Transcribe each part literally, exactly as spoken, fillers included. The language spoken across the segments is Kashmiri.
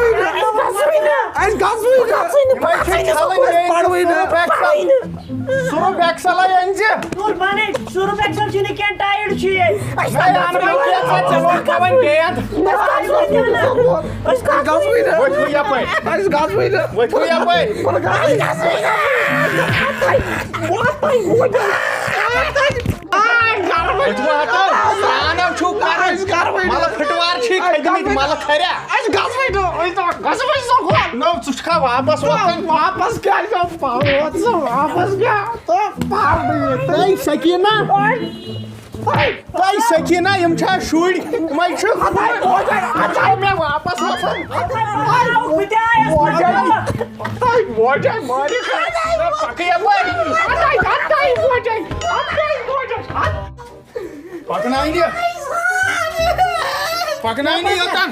گژھوٕے نہٕ۔ اَسہِ گژھوٕے نہٕ۔ یِمَے چھِ چھَلٕنۍ بیٚیہِ۔ پَروٕے نہٕ۔ Surf Excel. سُرُف ایکسل ہے أنۍ زِ۔ قربان ہے، سُرُف ایکسل چھُنہٕ کینٛہہ، ٹایِڈ چھُ یہِ۔ ہے، اَنہٕ بہٕ کینٛہہ، ژےٚ ووٚنُتھ مےٚ وۄنۍ بیٚیہِ اَتھ۔ أسۍ گژھوٕے نہٕ۔ أسۍ گژھوٕے نہٕ۔ ؤتھِو یَپٲرۍ۔ أسۍ گژھوٕے نہٕ۔ ؤتھِو یَپٲرۍ۔ أسۍ گژھوٕے نہٕ۔ وۄتھِو ہَتو، سرٛانو چھُو کَرُن۔ أسۍ گژھوٕے نہٕ۔ مَلہٕ پھٕٹوار چھِی کھٔتۍمٕتۍ، مَلہٕ کھریا۔ أسۍ گژھوٕے نہٕ۔ أسۍ گژھوٕے سکوٗل۔ نو، ژٕ چھُکھا واپس وۄتھان؟ واپس کیٛازِ؟ وۄتھ ژٕ واپس کیٛاہ؟ تہٕ پَر نہٕ ییٚتہِ۔ ہے، سکیٖنہ۔ تۄہہِ سکیٖنہ، یِم چھا شُرۍ؟ یِمَے چھِ۔ اَتھَے موجَے، اَتھَے مےٚ واپَس وَسَن۔ اَتھَے موجَے۔ اَتھَے موجَے مٲرِتھ۔ پَکہٕ یَپٲرۍ۔ اَتھَے، اَتھَے موجَے۔ اَتھَے موجَے۔ پَکناونہِ۔ پَکناونہِ یوٚتَن۔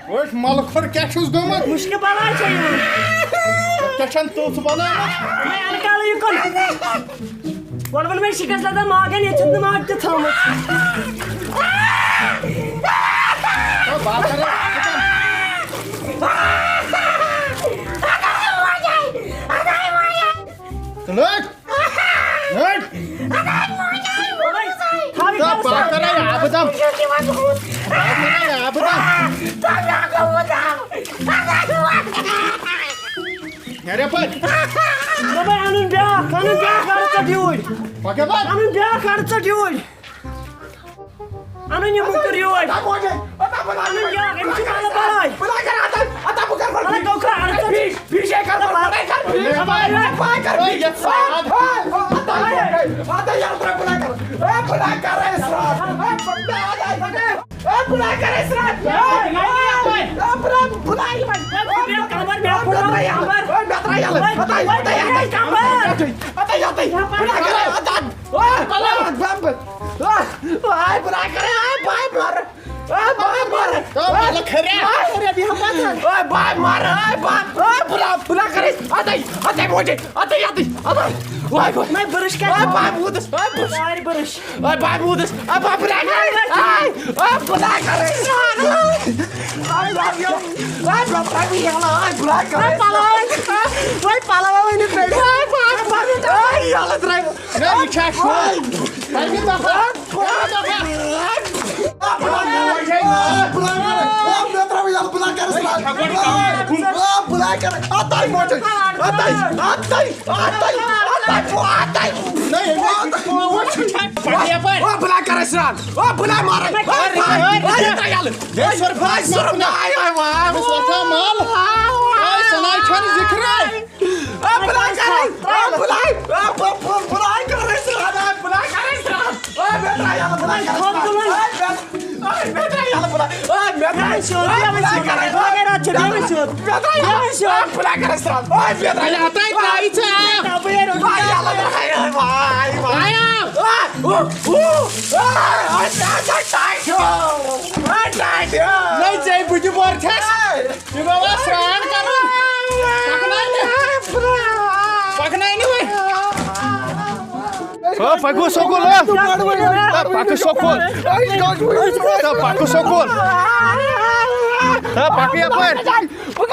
وٕچھ، مَلہٕ کھۄر کیٛاہ چھُس گوٚمُت؟ مُشکہِ بَلاے چھےٚ یِوان۔ ژےٚ چھَنہٕ تٕژھ بَنٲومٕژ؟ ہے، اَنہٕ کالہٕ یہِ کُن۔ وَلہٕ وَلہٕ مےٚ شِکَس لَگان ماگَن، ییٚتہِ چھُنہٕ نہٕ ماگ تہِ تھوٚومُت۔ ہے، بہٕ ہا کَرٕ۔ لٔگۍ۔ لٔگۍ۔ تہٕ بہٕ کَرَے آبہٕ دَم۔ بہٕ کَرَے آبہٕ دَم۔ نیرٕ یَپٲرۍ۔ دوٚپمَے اَنُن بیٛاکھ، اَنُن بیٛاکھ، اَنُن ژَٹھ یوٗرۍ۔ پَکھ یَپٲرۍ۔ اَنُن بیٛاکھ، اَنُن ژَٹھ یوٗرۍ۔ اَنُن یہِ موٚکُر یوٗرۍ۔ اَتھ ہا موجے، اَتھ ہا بَلاے۔ اَنُن بیٛاکھ، أمِس چھِ بَلہٕ بَلاے۔ بہٕ لاگہٕ کَرٕ اَتھ، اَتھ ہا بہٕ کَرٕ پَتہٕ۔ وَلہٕ گوٚو کھا، اَنُن ژَٹھ۔ بیٚیہِ، بیٚیہِ جایہِ کَرٕ بہٕ، پَتہٕ کَرٕ بیٚیہِ۔ بَلاے، بَلاے کَرٕ بیٚیہِ۔ اَتھ ہا، اَتھ ہا، اَتھ ہا، یَتھ ترٛاو بَلاے کَرٕ۔ اَتھ بَلاے کَرٕ، اَتھ ہا، اَتھ ہا۔ اے، بہٕ نہ کرے سرٛان۔ اے، اے، اے، بہٕ نہ، بہٕ نہ یِمَن۔ اے، بہٕ بیٚہمہٕ کمبر، مےٚ پھُٹراو کمبر۔ اے، مےٚ ترٛاو یَلہٕ۔ اے، اَتَے، اَتَے، اَتَے۔ کمبر۔ اَتَے، اَتَے۔ بہٕ نہ کرے، اَتَے۔ اے، بہٕ نہ، بہٕ نہ۔ اے، بہٕ نہ کرے، اے، بہٕ مَرٕ۔ اے، بہٕ مَرٕ۔ اے، مطلب، کھریا۔ اے، کھریا، بیٚہہ پَتہٕ۔ اے، بہٕ مَرٕ، اے، بہٕ، اے، بہٕ نہ، بہٕ نہ کرے۔ اَتَے، اَتَے، موجے۔ اَتَے، اَتَے، اَتَے۔ وای، وای۔ نہ، بٕرٕش کیٛاہ اے، چھِ؟ بہٕ موٗدُس۔ اے، بٕرٕش۔ سارِ بٕرٕش۔ اے، بہٕ موٗدُس۔ اے، بہٕ بہٕ نہ کرے۔ اے، اے، بہٕ نہ کرے۔ اے، بہٕ نہ کرے۔ اے، بہٕ نہ کرے۔ وۄنۍ پَلو، وۄنۍ پَلو ؤنِو تُہۍ۔ اے، بہٕ نہ کرے۔ اے، یَلہٕ ترٛاوِ۔ نہ، یہِ چھا شُر؟ تَمہِ دۄہ۔ اے، بہٕ نہ کرے۔ اے، بہٕ نہ کرے۔ اے، بہٕ نہ کرے۔ اے، بہٕ نہ کرے۔ اَتَے موجود۔ اَتَے۔ اَتَے۔ اَتَے، اَتَے، اَتَے۔ نہ، یہِ چھُ پَتہٕ یَپٲرۍ۔ او، بہٕ نہ کَرَے سرٛان۔ او، بہٕ نہ مَرَے۔ او، بہٕ نہ، او، یہِ ترٛاو یَلہٕ۔ بیٚیہِ سۄرُف آے، سۄرُف نہ آے، آے، واے، بہٕ سۄرُف آو مَل۔ آے، سۄ نہ چھَنہٕ ذِکرٕے۔ او، بہٕ نہ کَرَے۔ او، بہٕ نہ، او، بہٕ، بہٕ، بہٕ نہ کَرَے سرٛان، او، بہٕ نہ کَرَے سرٛان۔ او، مےٚ ترٛاو یَلہٕ، بہٕ نہ کَرَے سرٛان۔ او، مےٚ، او، مےٚ ترٛاو یَلہٕ، بہٕ نہ، او، مےٚ ترٛاو، بیٚہہ سیوٚد، او، بیٚہہ بہٕ نہ سیوٚد۔ کَرَے، بیٚہہ سیوٚد۔ مےٚ ترٛاو یَلہٕ۔ بیٚہہ سیوٚد۔ او، بہٕ نہ کَرَے سرٛان۔ او، مےٚ ترٛاو۔ اے، اَتَے ترٛاوِ ژٕ آب۔ تَپٲرۍ اوس۔ او، یَلہٕ ترٛاو۔ Y, Y. آیا۔ او، او، او، او، ٹایِٹ چھُ۔ او، ٹایِٹ چھُ۔ نہ، ژےٚ بہٕ تہِ بۄرتھَس۔ اے۔ یہِ گوٚو اَتھ سرٛان کَرُن۔ پَکناونہِ۔ پَکناونہِ وۄنۍ۔ ہو، پَکو سکوٗل، ہو۔ تہٕ پَکہٕ سکوٗل۔ تہٕ پَکہٕ سکوٗل۔ تہٕ پَکہٕ یَپٲرۍ۔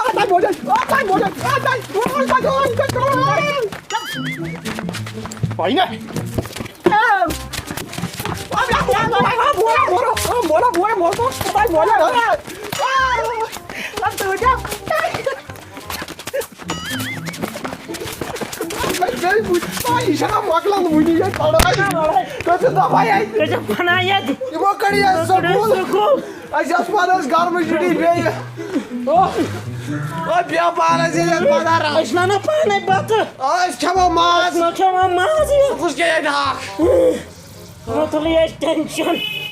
آ، تۄہہِ موجود، آ، تۄہہِ موجود، آ، تۄہہِ، آ، تۄہہِ، آ، تۄہہِ، آ، تۄہہِ۔ پاینہ۔ یہِ چھَنہ مۄکلان وُنہِ یہِ لڑٲے؟ تُہۍ چھِو دَپان ییٚتہِ۔ تُہۍ چھِو وَنان ییٚتہِ۔ یِمو کٔڑ یہِ سکوٗل۔ سکوٗل۔ اَسہِ ٲس پَتہٕ ٲس گرمہٕ چھُٹی بیٚیہِ۔ او، او، بیٚہہ پانَس ییٚتٮ۪تھ پَتہٕ آرام۔ أسۍ نہ نہ پانے بَتہٕ۔ آ، أسۍ کھٮ۪مو ماز۔ أسۍ نہ کھٮ۪مو مازٕے۔ ژٕ کُس کیٛاہ ییٚتہِ ہاکھ؟ مےٚ تُلٕے اَسہِ ٹٮ۪نشَن۔